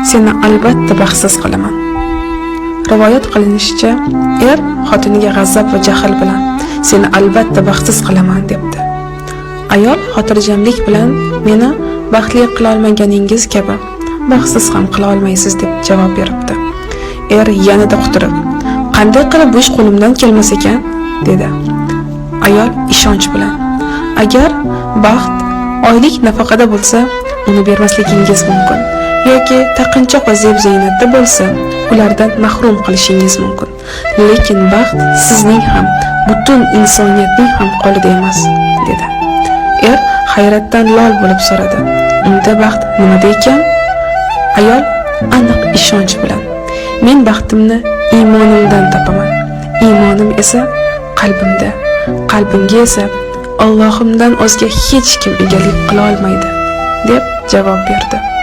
seni albatta baxtsiz qilaman. Rivoyat qilinishicha, er xotiniga g'azab va jahl bilan seni albatta baxtsiz qilaman debdi. Ayol xotirjamlik bilan meni baxtli qila olmaganingiz kabi baxtsiz ham qila olmaysiz deb javob beribdi. Er yanada quturib, qanday qilib bu ish qo'limdan kelmas ekan, dedi. Ayol ishonch bilan, agar baxt oylik nafaqada bo'lsa, uni bermasligingiz mumkin yoki taqinchoq va zeb ziynatda bo'lsa, ulardan mahrum qilishingiz mumkin. Lekin baxt sizning ham, butun insoniyatning ham qo'lida emas, dedi. Er hayratdan lol bo'lib so'radi. Unda baxt nimada ekan? Ayol aniq ishonch bilan, men baxtimni iymonimdan topaman. Iymonim esa qalbimda, qalbimga esa Allohimdan o'zga hech kim egalik qila olmaydi, deb javob berdi.